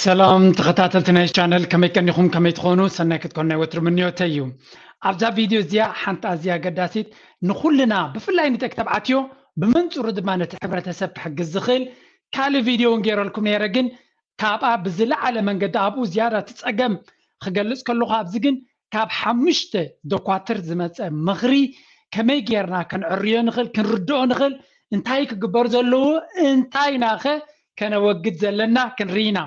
ሰላም ተኸታተልቲ ናይ ቻነል፣ ከመይ ቀኒኹም? ከመይ ትኾኑ? ሰናይ ክትኮኑ ናይ ወትሩ ምንዮተይ እዩ። ኣብዛ ቪድዮ እዚኣ ሓንቲ ኣዝያ ኣገዳሲት፣ ንኹልና ብፍላይ ንደቂ ተባዕትዮ ብመንጽሩ ድማ ነቲ ሕብረተሰብ ክሕግዝ ዝኽእል ካልእ ቪድዮ እውን ገይረልኩም ነይረ፣ ግን ካብኣ ብዝለዓለ መንገዲ ኣብኡ ዝያዳ እቲ ጸገም ክገልጽ ከለኹ ኣብዚ ግን ካብ ሓሙሽተ ዶኳትር ዝመጸ ምኽሪ ከመይ ጌርና ክንዕርዮ ንኽእል፣ ክንርድኦ ንኽእል፣ እንታይ ክግበር ዘለዎ፣ እንታይናኸ ከነወግድ ዘለና ክንርኢ ኢና።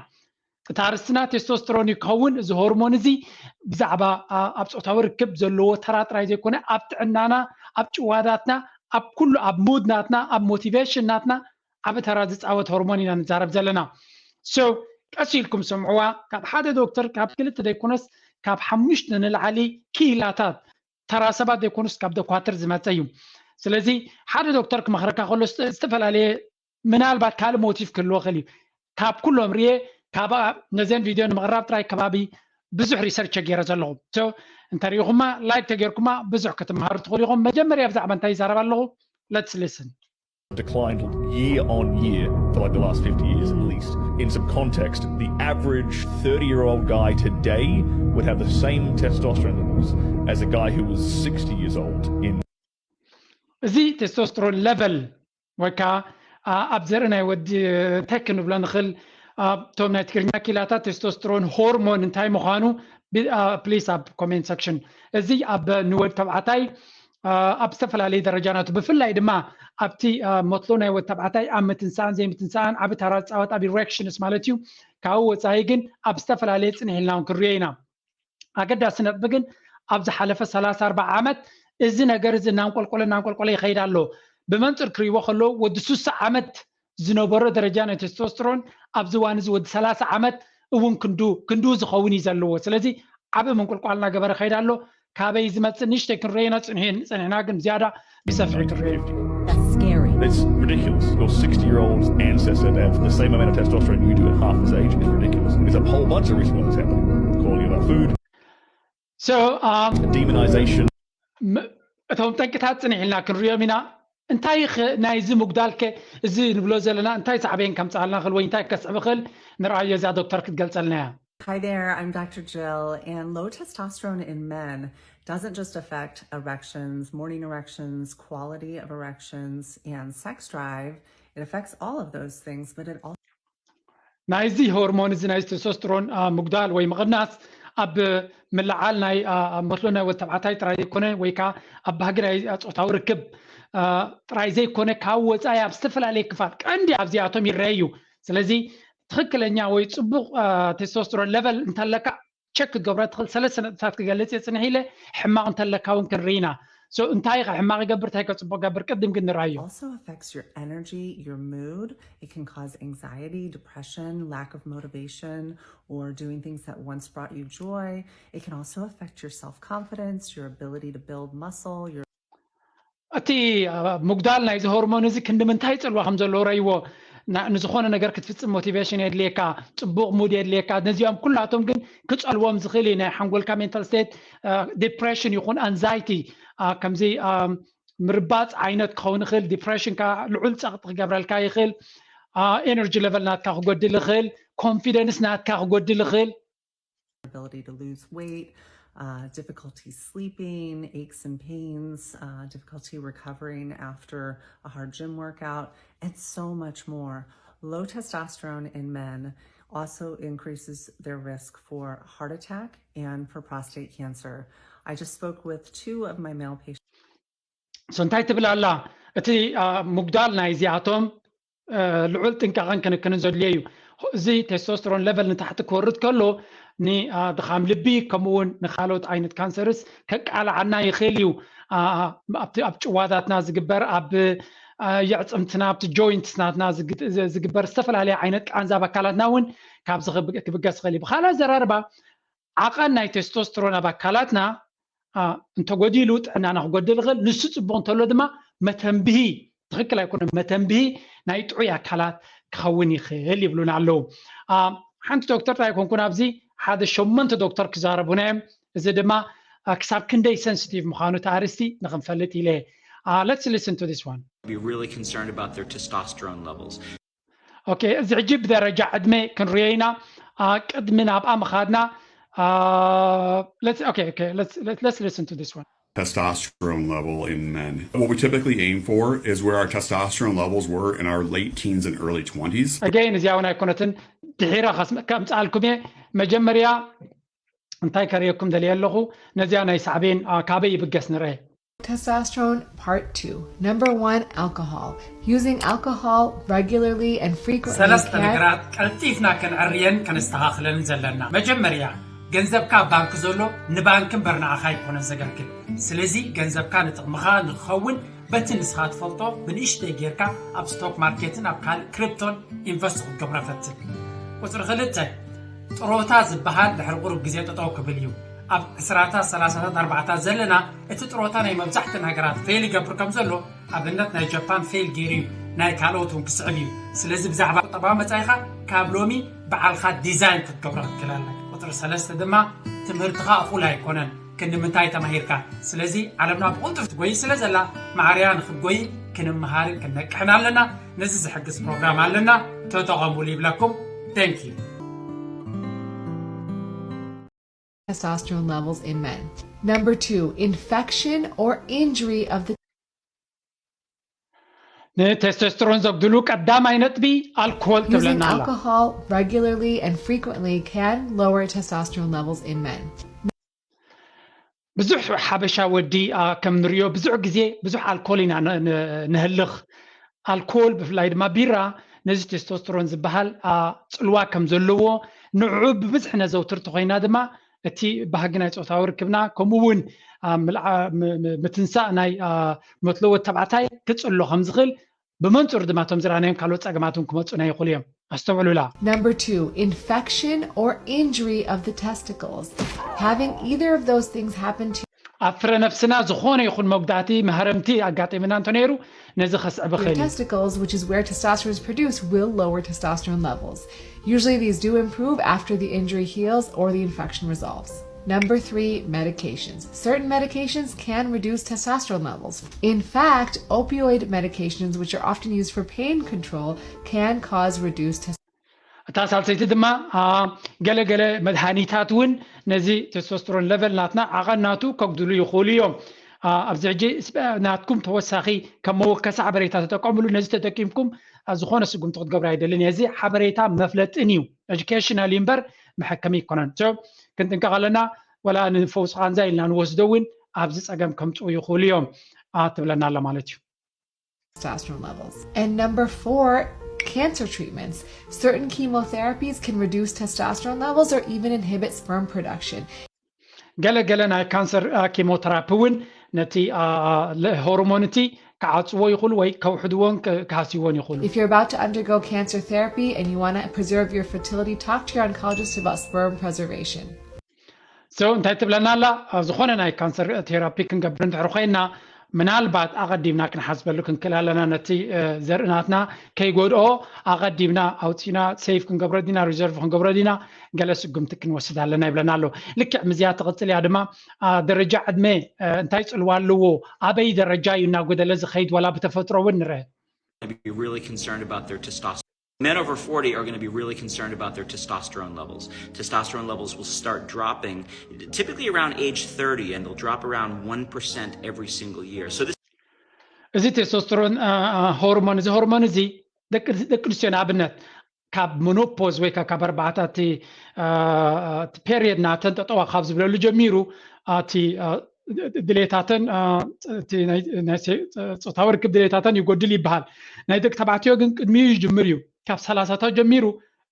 እቲ ኣርስትና ቴስቶስትሮን እዩ ክኸውን። እዚ ሆርሞን እዚ ብዛዕባ ኣብ ጾታዊ ርክብ ዘለዎ ተራ ጥራይ ዘይኮነ ኣብ ጥዕናና፣ ኣብ ጭዋዳትና፣ ኣብ ኩሉ ኣብ ሙድ ናትና፣ ኣብ ሞቲቬሽን ናትና ዓቢ ተራ ዝጻወት ሆርሞን ኢና ንዛረብ ዘለና። So ቀስ ኢልኩም ስምዕዋ። ካብ ሓደ ዶክተር ካብ ክልተ ዘይኮነስ ካብ ሓሙሽተ ንላዕሊ ክኢላታት ተራ ሰባት ዘይኮኑስ ካብ ዶኳትር ዝመጸ እዩ። ስለዚ ሓደ ዶክተር ክመኽረካ ከሎ ዝተፈላለየ ምናልባት ካልእ ሞቲቭ ክህልዎ ክእል እዩ። ካብ ኩሎም ርየ ካብ ነዘን ቪድዮ ንምቕራብ ጥራይ ከባቢ ብዙሕ ሪሰርች ገይረ ዘለኹ። So እንተሪኢኹማ ላይክ ተገይርኩማ ብዙሕ ክትመሃሩ ትኽእሉ ኢኹም። መጀመርያ ብዛዕባ እንታይ ይዛረብ ኣለኹ? Let's listen. Declined year on year for like the last fifty years at least. In some context, the average thirty year old guy today would have the same testosterone levels as a guy who was sixty years old in እዚ ቴስቶስትሮን ሌቨል ወይ ከዓ ኣብ ዘርኢ ናይ ወዲ ቴክ ንብሎ ንኽእል። እቶም ናይ ትግርኛ ኪላታት ቴስቶስትሮን ሆርሞን እንታይ ምዃኑ ፕሊስ ኣብ ኮሜንት ሰክሽን። እዚ ኣብ ንወድ ተባዕታይ ኣብ ዝተፈላለየ ደረጃ ናቱ፣ ብፍላይ ድማ ኣብቲ መትሎ ናይ ወድ ተባዕታይ ኣብ ምትንሳእን ዘይምትንሳእን ዓቢ ተራ ዝፃወት ኣብ ኢሬክሽንስ ማለት እዩ። ካብኡ ወፃኢ ግን ኣብ ዝተፈላለየ ፅንሕ ኢልና እውን ክንሪኦ ኢና። ኣገዳሲ ነጥቢ ግን ኣብ ዝሓለፈ ሰላሳ ኣርባዓ ዓመት እዚ ነገር እዚ እናንቆልቆለ እናንቆልቆለ ይኸይድ ኣሎ። ብመንፅር ክሪእዎ ከለዉ ወዲ ሱሳ ዓመት ዝነበሮ ደረጃ ናይ ቴስቶስትሮን ኣብዚ እዋን እዚ ወዲ ሰላሳ ዓመት እውን ክንዱ ክንዱ ዝኸውን እዩ ዘለዎ። ስለዚ ዓቢ ምንቁልቋል እናገበረ ይኸይድ ኣሎ። ካበይ ዝመፅእ ንእሽተይ ክንረየና ፅንሕና ግን ዝያዳ ብሰፊሑ ክንረየ። That's scary. It's ridiculous. Your sixty year old ancestor to have the same amount of testosterone you do at half his age is ridiculous. There's a whole bunch of reasons why that's happening. Quality of our food, So um, demonization. እቶም ጠንቅታት ፅንሕ ኢልና ክንሪኦም ኢና። እንታይ ናይዚ ምጉዳልከ እዚ ንብሎ ዘለና እንታይ ሳዕቤን ከምፅኣልና ክእል ወይ እንታይ ከስዕብ ክእል ንርኣዮ። እዛ ዶክተር ክትገልፀልና እያ። Hi there, I'm Doctor Jill, and low testosterone in men doesn't just affect erections, morning erections, quality of erections, and sex drive. It affects all of those things, but it also ናይዚ ሆርሞን እዚ ናይ ቴስቶስትሮን ምጉዳል ወይ ምቕናስ ኣብ ምልዓል ናይ መትሎ ናይ ወድ ተባዕታይ ጥራይ ዘይኮነ ወይ ከዓ ኣብ ባህጊ ናይ ፆታዊ ርክብ ጥራይ ዘይኮነ ካብ ወፃኢ ኣብ ዝተፈላለየ ክፋል ቀንዲ ኣብዚኣቶም ይረአ እዩ። ስለዚ ትኽክለኛ ወይ ፅቡቕ ቴስቶስትሮን ሌቨል እንተለካ ቸክ ክገብረ ትኽእል ሰለስተ ነጥብታት ክገልፅ እየ ፅንሕ ኢለ። ሕማቕ እንተለካ እውን ክንርኢ ኢና። So እንታይ ከ ሕማቕ ይገብር እንታይ ከ ፅቡቕ ገብር ቅድም ግን ንርኣዮ። Also affects your energy, your mood. It can cause anxiety, depression, lack of motivation, or doing things that once brought you joy. It can also affect your self confidence, your ability to build muscle, your እቲ ምጉዳል ናይዚ ሆርሞን እዚ ክንዲ ምንታይ ፅልዋ ከም ዘለዎ ረይዎ። ንዝኾነ ነገር ክትፍፅም ሞቲቬሽን የድልየካ፣ ፅቡቕ ሙድ የድልየካ። ነዚኦም ኩላቶም ግን ክፀልዎም ዝኽእል እዩ። ናይ ሓንጎልካ ሜንታል ስቴት ዲፕሬሽን ይኹን ኣንዛይቲ ከምዚ ምርባፅ ዓይነት ክኸውን ይኽእል። ዲፕሬሽን ልዑል ፀቕጢ ክገብረልካ ይኽእል። ኤነርጂ ሌቨል ናትካ ክጎድል ይኽእል። ኮንፊደንስ ናትካ ክጎድል ይኽእል። ability to lose weight, uh, difficulty sleeping, aches and pains, uh, difficulty recovering after a hard gym workout, and so much more. Low testosterone in men also increases their risk for heart attack and for prostate cancer. I just spoke with two of my male patients. So እንታይ ትብል ኣላ? እቲ ምጉዳል ናይዚኣቶም ልዑል ጥንቃቐን ክንክንን ዘድልዮ እዩ። እዚ ቴስቶስትሮን ሌቨል ንታሕቲ ክወርድ ከሎ ንድኻም ልቢ ከምኡ እውን ንካልኦት ዓይነት ካንሰርስ ከቃልዓና ይኽእል እዩ። ኣብ ጭዋዳትና ዝግበር፣ ኣብ የዕፅምትና፣ ኣብቲ ጆይንትስ ናትና ዝግበር ዝተፈላለየ ዓይነት ቃንዛ ኣብ ኣካላትና እውን ካብዚ ክብገስ ይኽእል እዩ። ብካልእ ኣዘራርባ ዓቐን ናይ ቴስቶስትሮን ኣብ ኣካላትና እንተጎዲሉ ጥዕናና ክጎድል ይኽእል። ንሱ ፅቡቕ እንተሎ ድማ መተንብሂ ትኽክል ኣይኮነን፣ መተንብሂ ናይ ጥዑይ ኣካላት ክኸውን ይኽእል ይብሉና ኣለዉ። ሓንቲ ዶክተር ጥራይ ኣይኮንኩን፣ ኣብዚ ሓደ ሸሞንተ ዶክተር ክዛረቡና እዮም። እዚ ድማ ክሳብ ክንደይ ሰንስቲቭ ምዃኑ እቲ ኣርእስቲ ንኽንፈልጥ ኢለ። Let's listen to this one. Be really concerned about their testosterone levels. ኦኬ፣ እዚ ሕጂ ብደረጃ ዕድመ ክንሪኦ ኢና። uh, ቅድሚ ናብኣ ምኻድና uh, let's okay okay let's let, let's listen to this one. Testosterone level in men. What we typically aim for is where our testosterone levels were in our late teens and early twenties. Again እዚኣ እውን ኣይኮነትን፣ ድሒራ ከምፅኣልኩም እየ። መጀመርያ እንታይ ከርእየኩም ደልየ ኣለኹ፣ ነዚኣ ናይ ሳዕቤን ካበይ ይብገስ ንርአ። Testosterone Part two. Number one, alcohol. Using alcohol regularly and frequently ሰለስተ can ነገራት ቀልጢፍና ከነዕርየን ከነስተኻኽለን ዘለና። መጀመርያ፣ ገንዘብካ ኣብ ባንክ ዘሎ ንባንክ እምበር ንዓኻ ኣይኮነን ዘገልግል። ስለዚ ገንዘብካ ንጥቕምኻ ንክኸውን በቲ ንስኻ ትፈልጦ ብንእሽተይ ጌርካ ኣብ ስቶክ ማርኬትን ኣብ ካልእ ክሪፕቶን ኢንቨስት ክትገብሮ ፈትን። ቁፅሪ ክልተ፣ ጥሮታ ዝበሃል ድሕሪ ቁሩብ ግዜ ጠጠው ክብል እዩ። ኣብ ዕስራታት ሰላሳታት ኣርባዕታት ዘለና እቲ ጥሮታ ናይ መብዛሕትእን ሃገራት ፌል ይገብር ከም ዘሎ ኣብነት ናይ ጃፓን ፌል ገይሩ እዩ፣ ናይ ካልኦት እውን ክስዕብ እዩ። ስለዚ ብዛዕባ ቁጠባዊ መጻኢኻ ካብ ሎሚ ባዕልኻ ዲዛይን ክትገብሮ ክትክእል ኣለካ። ቁፅሪ ሰለስተ ድማ ትምህርትኻ እኹል ኣይኮነን፣ ክንዲ ምንታይ ተማሂርካ። ስለዚ ዓለምና ብቕልጡፍ ትጎይ ስለ ዘላ ማዕርያ ንክትጎይ ክንመሃርን ክንነቅሕን ኣለና። ነዚ ዝሕግዝ ፕሮግራም ኣለና፣ ተጠቐሙሉ ይብለኩም። Thank you። Testosterone levels in men. Number two, infection or injury of the ንቴስቶስትሮን ዘጉድሉ ቀዳማይ ነጥቢ ኣልኮል using ትብለና ኣላ። Alcohol regularly and frequently can lower testosterone levels in men. ብዙሕ ሓበሻ ወዲ ከም ንሪኦ ብዙሕ ግዜ ብዙሕ ኣልኮል ኢና ነህልኽ። ኣልኮል ብፍላይ ድማ ቢራ ነዚ ቴስቶስትሮን ዝበሃል ፅልዋ ከም ዘለዎ ንዕዑ ብብዝሒ ነዘውትር ተኮይና ድማ እቲ ባህጊ ናይ ፆታዊ ርክብና ከምኡ እውን ምትንሳእ ናይ መትለወት ተባዕታይ ክፅሎ ከም ዝኽእል ብመንፅሩ ድማ እቶም ዝረኣናዮም ካልኦት ፀገማት እውን ክመፁና ይኽእሉ እዮም። ኣስተውዕሉላ። Number two, infection or injury of the testicles. Having either of those things happen to ኣብ ፍረ ነፍስና ዝኾነ ይኹን መጉዳእቲ መህረምቲ ኣጋጢምና እንተነይሩ ነዚ ከስዕብ your ይኽእል እዩ። testicles, which is where testosterone is produced, will lower testosterone levels. Usually, these do improve after the injury heals or the infection resolves. Number three, medications. Certain medications can reduce testosterone levels. In fact, opioid medications, which are often used for pain control, can cause reduced testosterone. እታ ሳልሰይቲ ድማ ገለገለ መድሃኒታት እውን ነዚ ቴስቶስትሮን ለቨል ናትና ዓቐን ናቱ ከጉድሉ ይኽእሉ እዮም። ኣብዚ ሕጂ ናትኩም ተወሳኺ ከም መወከሲ ሓበሬታ ተጠቀምሉ። ነዚ ተጠቂምኩም ዝኾነ ስጉምቲ ክትገብሩ ኣይደልን እየ። እዚ ሓበሬታ መፍለጥን እዩ፣ ኤጁኬሽናል እዩ እምበር መሐከሚ ኣይኮነን። ክንጥንቀቕ ኣለና። ወላ ንፈውሲ ቃንዛ ኢልና ንወስዶ እውን ኣብዚ ፀገም ከምፅኡ ይኽእሉ እዮም ትብለና ኣላ ማለት እዩ። Testosterone levels. And number four, cancer treatments. Certain chemotherapies can reduce testosterone levels or even inhibit sperm production. ገለ ገለ ናይ ካንሰር ኬሞተራፒ እውን ነቲ ሆርሞን እቲ ክዓፅዎ ይኽእሉ ወይ ከውሕድዎን ክሃስይዎን ይኽእሉ። If you're about to undergo cancer therapy and you want to preserve your fertility, talk to your oncologist about sperm preservation. So እንታይ ትብለና ኣላ? ዝኾነ ናይ ካንሰር ቴራፒ ክንገብር እንድሕር ኮይና ምናልባት ኣቐዲምና ክንሓስበሉ ክንክእል ኣለና። ነቲ ዘርእናትና ከይጎድኦ ኣቐዲምና ኣውፂና ሴቭ ክንገብሮ ዲና ሪዘርቭ ክንገብሮ ዲና ገለ ስጉምቲ ክንወስድ ኣለና ይብለና ኣሎ። ልክዕ ምዚያ ትቕፅል እያ ድማ ደረጃ ዕድመ እንታይ ፅልዋ ኣለዎ፣ ኣበይ ደረጃ እዩ እናጎደለ ዝኸይድ ዋላ ብተፈጥሮ እውን ንርአ። Be really concerned about their testosterone. Men over forty are going to be really concerned about their testosterone levels. Testosterone levels will start dropping typically around age thirty, and they'll drop around one percent every single year. So this እዚ ቴስቶስትሮን ሆርሞን እዚ ሆርሞን እዚ ደቂ ኣንስትዮ ንኣብነት ካብ ሞኖፖዝ ወይ ካብ ኣርባዕታ እቲ ፔሪየድ ናተን ጠጠዋ ካብ ዝብለሉ ጀሚሩ እቲ ድሌታተን ፆታዊ ርክብ ድሌታተን ይጎድል ይበሃል። ናይ ደቂ ተባዕትዮ ግን ቅድሚኡ ይጅምር እዩ። ካብ ሰላሳታት ጀሚሩ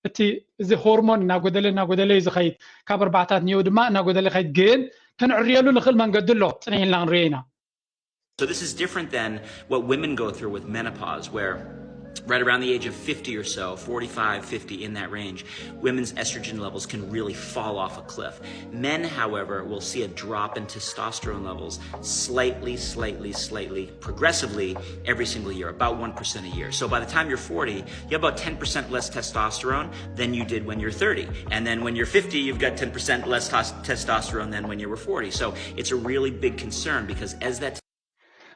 እቲ እዚ ሆርሞን እናጎደለ እናጎደለ እዩ ዝኸይድ። ካብ ኣርባዕታት ኒዮ ድማ እናጎደለ ይኸይድ። ግን ክንዕርየሉ ንኽእል መንገዲ ኣሎ። ፅንሕ ኢልና ክንሪኦ ኢና። So this is different than what women go through with menopause, where right around the age of fifty or so, forty-five, fifty, in that range, women's estrogen levels can really fall off a cliff. Men, however, will see a drop in testosterone levels slightly, slightly, slightly, progressively every single year, about one percent a year. So by the time you're forty, you have about ten percent less testosterone than you did when you're thirty. And then when you're fifty, you've got ten percent less tos- testosterone than when you were forty. So it's a really big concern because as that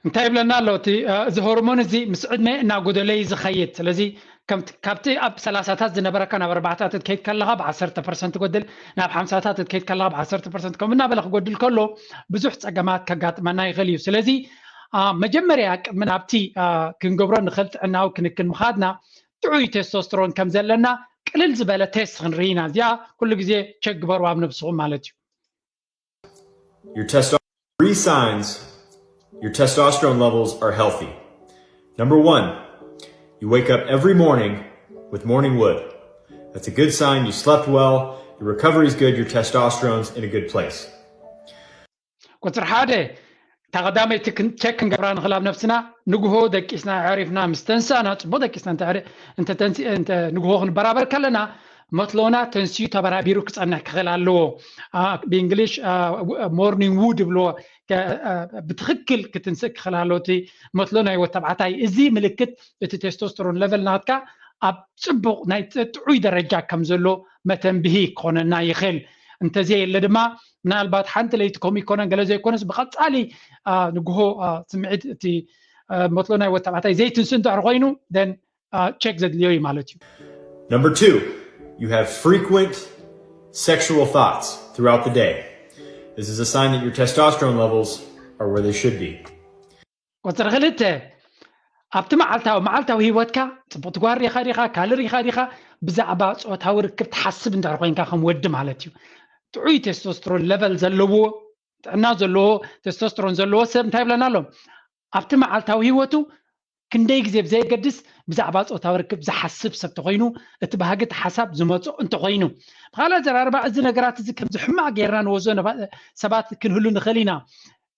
እንታይ ይብለና ኣሎ? እቲ እዚ ሆርሞን እዚ ምስ ዕድመ እናጎደለ እዩ ዝኸይድ። ስለዚ ከምቲ ካብቲ ኣብ ሰላሳታት ዝነበረካ ናብ ኣርባዕታት ክትከይድ ከለኻ ብ10% ትጎድል፣ ናብ ሓምሳታት ክትከይድ ከለኻ ብ10% ከምኡ እናበለ ክጎድል ከሎ ብዙሕ ጸገማት ከጋጥመና ይኽእል እዩ። ስለዚ መጀመርያ ቅድሚ ናብቲ ክንገብሮ ንኽእል ጥዕናዊ ክንክን ምኻድና ጥዑይ ቴስቶስትሮን ከም ዘለና ቅልል ዝበለ ቴስት ክንርኢ ኢና። እዚኣ ኩሉ ግዜ ቸክ ግበሩ ኣብ ነብስኹም ማለት እዩ። Your testosterone, three signs your testosterone levels are healthy. Number one, you wake up every morning with morning wood. That's a good sign you slept well, your recovery is good, your testosterone's in a good place. ቁፅሪ ሓደ እታ ቀዳመይቲ ቸክ ክንገብራ ንኽእል ኣብ ነብስና። ንግሆ ደቂስና ኣዕሪፍና ምስ ተንሳእና፣ ፅቡቅ ደቂስና ንግሆ ክንበራበር ከለና መትሎና ተንስዩ ተበራቢሩ ክፀንሕ ክኽእል ኣለዎ። ብእንግሊሽ ሞርኒንግ ውድ ይብልዎ። ብትኽክል ክትንስእ ክኽእል ኣለዎ እቲ መትሎ ናይ ወተባዕታይ። እዚ ምልክት እቲ ቴስቶስትሮን ለቨል ናትካ ኣብ ፅቡቕ ናይ ጥዑይ ደረጃ ከም ዘሎ መተንብሂ ክኾነና ይኽእል። እንተዘየለ ድማ ምናልባት ሓንቲ ለይቲ ከምኡ ይኮነን ገለ ዘይኮነስ ብቐፃሊ ንግሆ ስምዒት እቲ መትሎ ናይ ወተባዕታይ ዘይትንስእ እንድሕር ኮይኑ ን ቸክ ዘድልዮ እዩ ማለት እዩ። Number two, you have frequent sexual thoughts throughout the day. This is a sign that your testosterone levels are where they should be. ቁፅሪ ክልተ ኣብቲ መዓልታዊ መዓልታዊ ህይወትካ ፅቡቅ ትጓር ሪኻ ዲኻ ካልእ ሪኻ ዲኻ ብዛዕባ ፆታዊ ርክብ ትሓስብ እንድሕር ኮይንካ ከም ወዲ ማለት እዩ። ጥዑይ ቴስቶስትሮን ለቨል ዘለዎ ጥዕና ዘለዎ ቴስቶስትሮን ዘለዎ ሰብ እንታይ ይብለና ኣሎ? ኣብቲ መዓልታዊ ህይወቱ ክንደይ ግዜ ብዘየገድስ ብዛዕባ ፆታዊ ርክብ ዝሓስብ ሰብ ተኮይኑ እቲ ባህጊ እቲ ሓሳብ ዝመፆ እንተኮይኑ ብካልእ ኣዘራርባ እዚ ነገራት እዚ ከምዚ ሕማቅ ጌርና ንወስዶ ሰባት ክንህሉ ንክእል ኢና።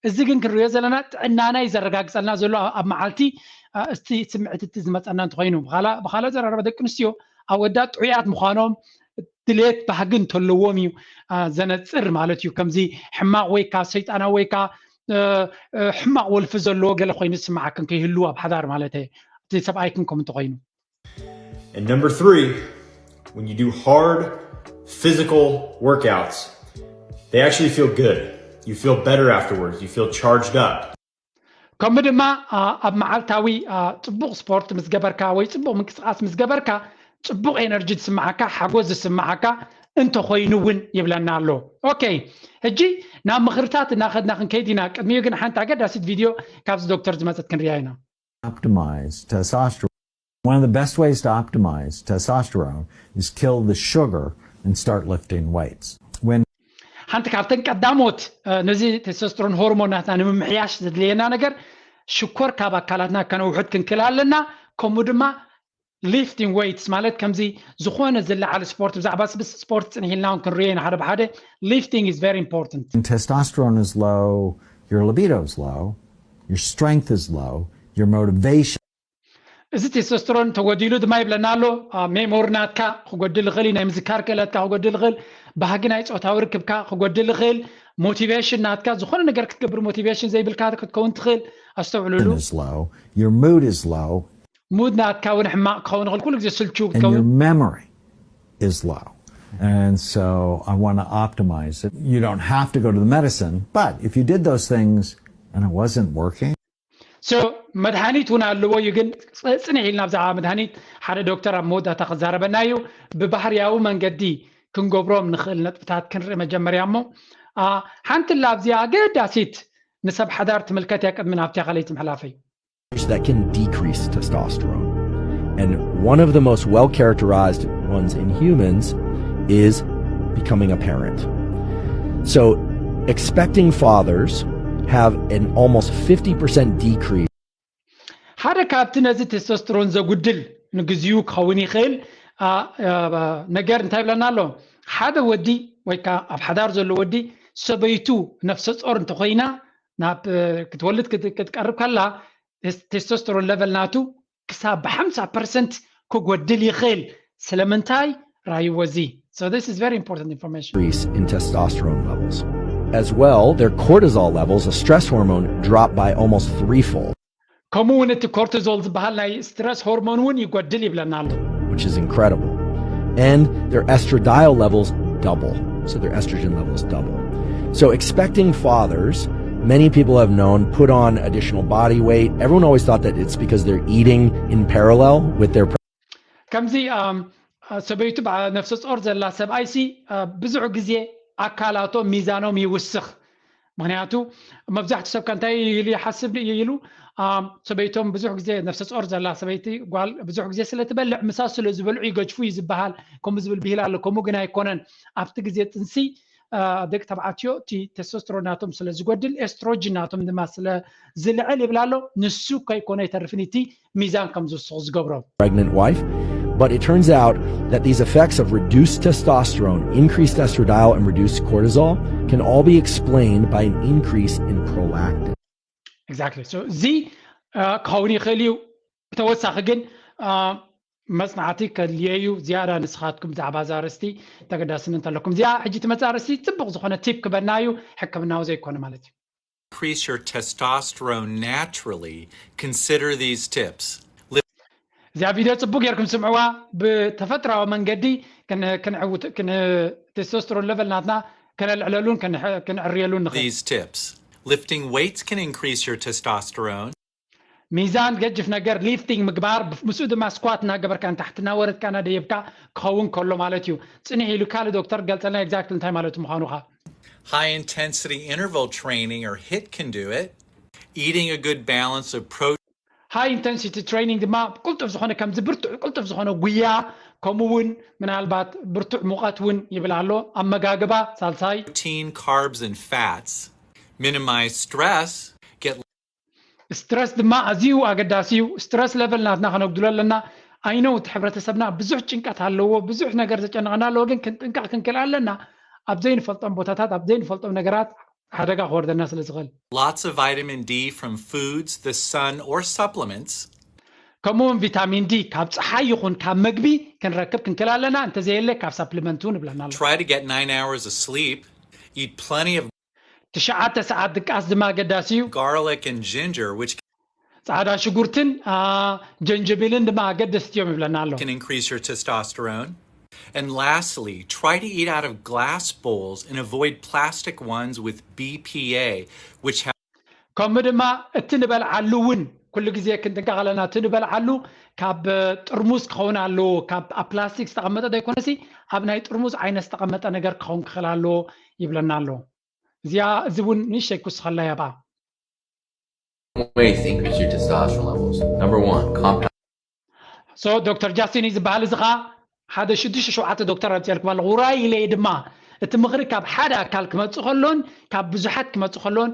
እዚ ግን ክንሪኦ ዘለና ጥዕናና እዩ ዘረጋግፀልና ዘሎ ኣብ መዓልቲ እስቲ ስምዕት እቲ ዝመፀና እንተኮይኑ ብካልእ ኣዘራርባ ደቂ ኣንስትዮ ኣወዳት ጥዑያት ምኳኖም ድሌት ባህጊ እንተለዎም እዩ ዘነፅር ማለት እዩ። ከምዚ ሕማቅ ወይ ካ ሰይጣናዊ ወይ ካ ሕማቅ ወልፊ ዘለዎ ገለ ኮይኑ ዝስማዓክን ከይህሉ ኣብ ሓዳር ማለት እቲ ሰብኣይክን ከም እንተኮይኑ And number three, when you do hard physical workouts, they actually feel good. You feel better afterwards. You feel charged up. ከምኡ ድማ ኣብ መዓልታዊ ፅቡቅ ስፖርት ምስ ገበርካ ወይ ፅቡቅ ምንቅስቃስ ምስ ገበርካ ፅቡቅ ኤነርጂ ዝስምዓካ ሓጎስ ዝስምዓካ እንተኮይኑ እውን ይብለና ኣሎ። ኦኬ ሕጂ ናብ ምክርታት እናኸድና ክንከይድ ኢና። ቅድሚኡ ግን ሓንቲ ኣገዳሲት ቪድዮ ካብዚ ዶክተር ዝመፀት ክንሪኣ ኢና። Optimize testosterone. One of the best ways to optimize testosterone is kill the sugar and start lifting weights. When ሓንቲ ካብተን ቀዳሞት ነዚ ቴስቶስትሮን ሆርሞን ናትና ንምምሕያሽ ዘድልየና ነገር ሽኮር ካብ ኣካላትና ከነውሕድ ክንክእል ኣለና። ከምኡ ድማ lifting weights ማለት ከምዚ ዝኾነ ዝለዓል ስፖርት ብዛዕባ ስፖርት ፅንሕ ኢልና እውን ክንሪኦ ኢና ሓደ ብሓደ። Lifting is very important. When testosterone is low, your libido is low, your strength is low, your motivation እዚ ቴስቶስትሮን ተጎዲሉ ድማ ይብለና ኣሎ። ሜሞሪ ናትካ ክጎድል ይኽእል እዩ። ናይ ምዝካር ክእለትካ ክጎድል ይኽእል። ባህጊ ናይ ፆታዊ ርክብካ ክጎድል ይኽእል። ሞቲቬሽን ናትካ ዝኾነ ነገር ክትገብር ሞቲቬሽን ዘይብልካ ክትከውን ትኽእል። ኣስተውዕሉሉ። is low, your mood is low, ሙድ ናትካ እውን ሕማቅ ክኸውን ይኽእል። ኩሉ ግዜ ስልቹ and your ክትከውን memory is low. And so I want to optimize it. You don't have to go to the medicine, but if you did those things and it wasn't working, so መድሃኒት እውን ኣለዎ እዩ። ግን ፅንሕ ኢልና ብዛዕባ መድሃኒት ሓደ ዶክተር ኣብ መወዳእታ ክዛረበና እዩ። ብባህርያዊ መንገዲ ክንገብሮም ንኽእል ነጥብታት ክንርኢ መጀመርያ እሞ ሓንቲ ላ ኣብዚኣ ኣገዳሲት ንሰብ ሓዳር ትምልከት እያ። ቅድሚ ናብቲ ካልኣይቲ ምሕላፈይ that can decrease testosterone. And one of the most well characterized ones in humans is becoming a parent. So, expecting fathers have an almost fifty percent decrease. ሓደ ካብቲ ነዚ ቴስቶስትሮን ዘጉድል ንግዚኡ ክኸውን ይኽእል ነገር እንታይ ይብለና ኣሎ? ሓደ ወዲ ወይ ከዓ ኣብ ሓዳር ዘሎ ወዲ ሰበይቱ ነፍሰ ጾር እንተኮይና ናብ ክትወልድ ክትቀርብ ከላ ቴስቶስትሮን ለቨል ናቱ ክሳብ ብ50 ፐርሰንት ክጎድል ይኽእል። ስለምንታይ? ራይዎ እዚ። So this is very important information. Increase in testosterone levels. As well, their cortisol levels, a stress hormone, drop by almost threefold. ከምኡ እውን እቲ ኮርቲዞል ዝበሃል ናይ ስትረስ ሆርሞን እውን ይጎድል ይብለና ኣሎ። Which is incredible. And their estradiol levels double. So their estrogen levels double. So expecting fathers, many people have known, put on additional body weight. Everyone always thought that it's because they're eating in parallel with their ከምዚ ኣም፣ አ፣ ሰበይቱ በዓ-፣ ነፍሰ ጾር ዘላ ሰብኣይሲ፣ አ፣ ብዙሕ ግዜ ኣካላቶም ሚዛኖም ይውስኽ። ምኽንያቱ መብዛሕትኡ ሰብ ከ እንታይ ኢሉ ይሓስብ ኢሉ፣ ኣም፣ ሰበይቶም ብዙሕ ግዜ ነፍሰ ጾር ዘላ ሰበይቲ ጓል ብዙሕ ግዜ ስለ ትበልዕ ምሳ ስለ ዝበልዑ ይገጅፉ እዩ ዝበሃል። ከምኡ ዝብል ብሂል ኣሎ። ከምኡ ግን ኣይኮነን። ኣብቲ ግዜ ጥንሲ አ፣ ደቂ ተባዕትዮ እቲ ቴስቶስትሮን ናቶም ስለ ዝጎድል ኤስትሮጅን ናቶም ድማ ስለ ዝልዕል ይብል ኣሎ። ንሱ ከይኮነ ኣይተርፍን እቲ ሚዛን ከም ዝውስኹ ዝገብሮም። pregnant wife, but it turns out that these effects of reduced testosterone, increased estradiol, and reduced cortisol can all be explained by an increase in prolactin. Exactly. So እዚ አ፣ ክኸውን ይኽእል እዩ። ብተወሳኺ ግን አ፣ መጽናዕቲ ከድልዮ እዩ። ዝያዳ ንስኻትኩም ብዛዕባ እዛ ኣርእስቲ ተገዳስነት ኣለኩም። እዚኣ ሕጂ ትመጽእ ኣርእስቲ ጽቡቕ ዝኾነ ቲፕ ክበና እዩ፣ ሕክምናዊ ዘይኮነ ማለት እዩ። Increase your testosterone naturally, consider these tips. እዚኣ ቪድዮ ጽቡቕ ጌርኩም ስምዕዋ። ብተፈጥራዊ መንገዲ ክን-፣ ክንዕውት-፣ ክን-፣ ቴስቶስትሮን ለቨል ናትና ከነልዕለሉን ክንሕ-፣ ክንዕርየሉን ንኽእል። These tips. Lifting weights can increase your testosterone. ሚዛን ገጅፍ ነገር ሊፍቲንግ ምግባር፣ ምስኡ ድማ ስኳት እናገበርካ ንታሕቲ እናወረድካ እናደየብካ ክኸውን ከሎ ማለት እዩ። ጽንሕ ኢሉ ካልእ ዶክተር ገልጸልና ኤግዛክት እንታይ ማለት ምዃኑ ኸ። High intensity interval training or HIIT can do it. Eating a good balance of protein. ሃይ ኢንተንሲቲ ትሬኒንግ ድማ ቅልጡፍ ዝኾነ ከምዚ ብርቱዕ ቅልጡፍ ዝኾነ ጉያ፣ ከምኡ እውን ምናልባት ብርቱዕ ሙቐት እውን ይብል ኣሎ። ኣመጋግባ ሳልሳይ። Protein, carbs, and fats. Minimize stress. Get ስትረስ ድማ ኣዝዩ ኣገዳሲ እዩ። ስትረስ ለቨል ናትና ከነጉድሎ ኣለና። ኣይነው እቲ ሕብረተሰብና ብዙሕ ጭንቀት ኣለዎ፣ ብዙሕ ነገር ዘጨንቐና ኣለዎ። ግን ክንጥንቀቕ ክንክእል ኣለና። ኣብ ዘይንፈልጦም ቦታታት፣ ኣብ ዘይንፈልጦም ነገራት ሓደጋ ክወርደና ስለ ዝኽእል። Lots of vitamin D from foods, the sun, or supplements. ከምኡ እውን ቪታሚን ዲ ካብ ፀሓይ ይኹን ካብ መግቢ ክንረክብ ክንክእል ኣለና። እንተዘየለ ካብ ሳፕሊመንት እውን ይብለና ኣሎ። Try to get nine hours of sleep. Eat plenty of ትሽዓተ ሰዓት ድቃስ ድማ ኣገዳሲ እዩ። Garlic and ginger, which ፃዕዳ ሽጉርትን ጀንጀቢልን ድማ ኣገደስቲ እዮም ይብለና ኣሎ። Can increase your testosterone. And lastly, try to eat out of glass bowls and avoid plastic ones with B P A, which have ከምኡ ድማ እቲ ንበልዓሉ እውን ኩሉ ግዜ ክንጥንቀቕ ኣለና። እቲ ንበልዓሉ ካብ ጥርሙዝ ክኸውን ኣለዎ፣ ካብ ኣብ ፕላስቲክ ዝተቐመጠ ዘይኮነሲ ኣብ ናይ ጥርሙዝ ዓይነት ዝተቐመጠ ነገር ክኸውን ክኽእል ኣለዎ ይብለና ኣሎ። እዚኣ እዚ እውን ንእሽተይ ክውስኸላ እያ ብኣ። Ways to increase your testosterone levels. Number one, compound. So ዶክተር ጃስቲን እዩ ዝበሃል። እዚ ኸዓ ሓደ ሽዱሽተ ሸውዓተ ዶክተር ኣምፅኤልኩም ኣለኹ። ውራይ ኢለ ድማ እቲ ምኽሪ ካብ ሓደ ኣካል ክመፅእ ከሎን ካብ ብዙሓት ክመፅእ ከሎን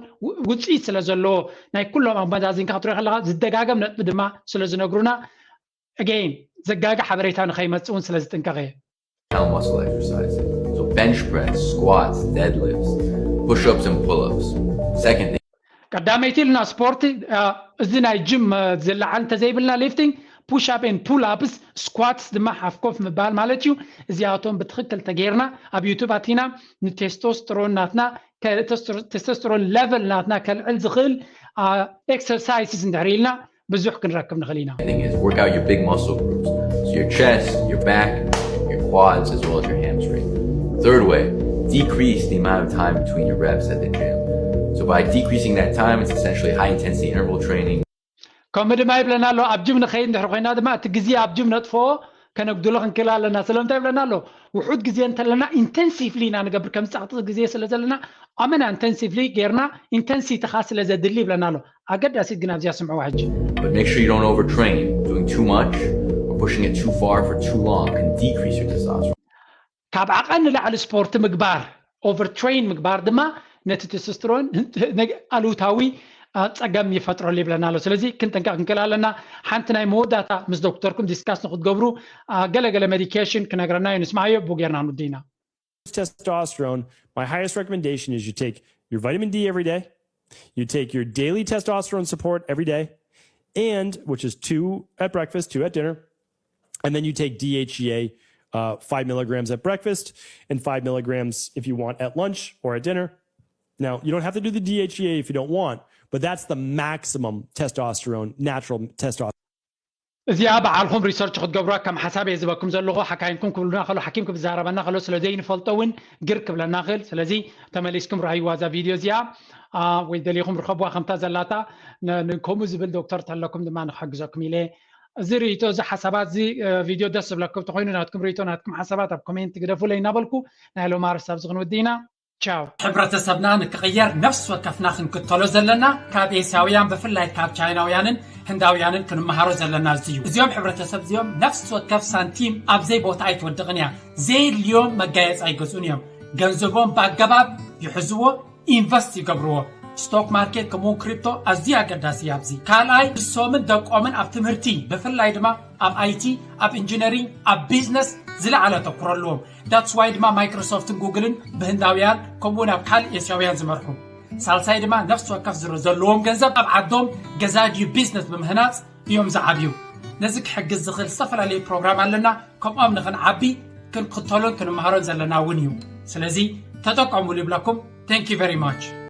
ውፅኢት ስለ ዘለዎ ናይ ኩሎም ኣመዛዚንካ ክትሪኦ ከለካ ዝደጋገም ነጥቢ ድማ ስለ ዝነግሩና፣ ኣገይን ዘጋጊ ሓበሬታ ንኸይመፅእ እውን ስለ ዝጥንቀቕ እየ። Muscle exercises. So bench press, squats, deadlifts, push-ups, and pull-ups. Second thing. ቀዳመይቲ ኢልና ስፖርት እዚ ናይ ጅም ዝለዓል እንተዘይብልና ሊፍቲንግ ፑሽ ኣፕ ን ፑል ኣፕስ ስኳትስ ድማ ሓፍ ኮፍ ምባል ማለት እዩ። እዚኣቶም ብትኽክል ተገይርና ኣብ ዩቱብ ኣቲና ንቴስቶስትሮን ናትና ቴስቶስትሮን ለቨል ናትና ከልዕል ዝኽእል ኤክሰርሳይስስ እንድሕር ኢልና ብዙሕ ክንረክብ ንኽእል ኢና። Thing is work out your big muscle groups. So your chest, your back, your quads, as well as your hamstring. Third way, decrease the amount of time between your reps at the gym. So by decreasing that time, it's essentially high intensity interval training. ከምኡ ድማ ይብለና ኣሎ ኣብ ጅም ንኸይድ እንድሕር ኮይና ድማ እቲ ግዜ ኣብ ጅም ነጥፍኦ ከነጉድሎ ክንክእል ኣለና። ስለምንታይ ይብለና ኣሎ? ውሑድ ግዜ እንተለና ኢንተንሲቭሊ ኢና ንገብር። ከም ፃቕጢ ግዜ ስለ ዘለና ኣመና ኢንተንሲቭሊ ጌርና ኢንተንሲቲ ኻ ስለ ዘድሊ ይብለና ኣሎ። ኣገዳሲት ግን ኣብዚኣ ስምዕዋ ሕጂ። But make sure you don't overtrain, doing too much or pushing it too far for too long can decrease your testosterone. ካብ ዓቐን ንላዕሊ ስፖርት ምግባር ኦቨር ትሬን ምግባር ድማ ነቲ ቴስቶስትሮን ኣሉታዊ ፀገም ይፈጥረሉ ይብለና ኣሎ። ስለዚ ክንጥንቀቕ ክንክእል ኣለና። ሓንቲ ናይ መወዳእታ ምስ ዶክተርኩም ዲስካስ ንክትገብሩ ገለገለ ሜዲኬሽን ክነግረና እዩ። ንስማዓዮ ብኡ ጌርና ንውድኢና። Testosterone, my highest recommendation is you take your vitamin D every day, you take your daily testosterone support every day, and which is two at breakfast, two at dinner, and then you take D H E A, uh, five milligrams at breakfast and five milligrams if you want at lunch or at dinner. Now, you don't have to do the D H E A if you don't want, but that's the maximum testosterone, natural testosterone. እዚኣ በዓልኹም ሪሰርች ክትገብሩዋ ከም ሓሳብ እየ ዝበኩም ዘለኹ። ሓካይምኩም ክብሉና ከሎ ሓኪም ክዛረበና ከሎ ስለ ዘይንፈልጦ እውን ግር ክብለና ክእል። ስለዚ ተመሊስኩም ረኣይዋ እዛ ቪድዮ እዚኣ ወይ ደሊኹም ርኸብዋ ከምታ ዘላታ። ከምኡ ዝብል ዶክተር ተለኩም ድማ ንክሕግዘኩም ኢለ እዚ ርእይቶ፣ እዚ ሓሳባት፣ እዚ ቪድዮ ደስ ዝብለኩም ተኮይኑ፣ ናትኩም ርእይቶ፣ ናትኩም ሓሳባት ኣብ ኮሜንት ግደፉለይ እናበልኩ፣ ናይ ሎማ ርሳብ ዝኽንውዲ ኢና። ቻው። ሕብረተሰብና ንክቕየር ነፍሲ ወከፍና ክንክተሎ ዘለና ካብ ኤስያውያን፣ ብፍላይ ካብ ቻይናውያንን ህንዳውያንን ክንመሃሮ ዘለና እዚ እዩ። እዚኦም ሕብረተሰብ እዚኦም ነፍሲ ወከፍ ሳንቲም ኣብ ዘይቦታ ኣይትወድቕን እያ። ዘየድልዮም መጋየፂ ኣይገዝኡን እዮም። ገንዘቦም ብኣገባብ ይሕዝዎ፣ ኢንቨስት ይገብርዎ። ስቶክ ማርኬት ከምኡውን ክሪፕቶ ኣዝዩ ኣገዳሲ እዩ። ኣብዚ ካልኣይ ንሶምን ደቆምን ኣብ ትምህርቲ፣ ብፍላይ ድማ ኣብ ኣይቲ፣ ኣብ ኢንጂነሪንግ፣ ኣብ ቢዝነስ ዝለዓለ ኣተኩሮ ኣለዎም። ዳትስ ዋይ ድማ ማይክሮሶፍትን ጉግልን ብህንዳውያን ከምኡውን ኣብ ካልእ ኤስያውያን ዝመርሑ። ሳልሳይ ድማ ነፍሲ ወከፍ ዘለዎም ገንዘብ ኣብ ዓዶም ገዛ ድዩ ቢዝነስ ብምህናፅ እዮም ዝዓብዩ። ነዚ ክሕግዝ ዝኽእል ዝተፈላለዩ ፕሮግራም ኣለና። ከምኦም ንኽንዓቢ ክንክተሎን ክንመሃሮን ዘለና እውን እዩ። ስለዚ ተጠቀሙሉ ይብለኩም። Thank you very much።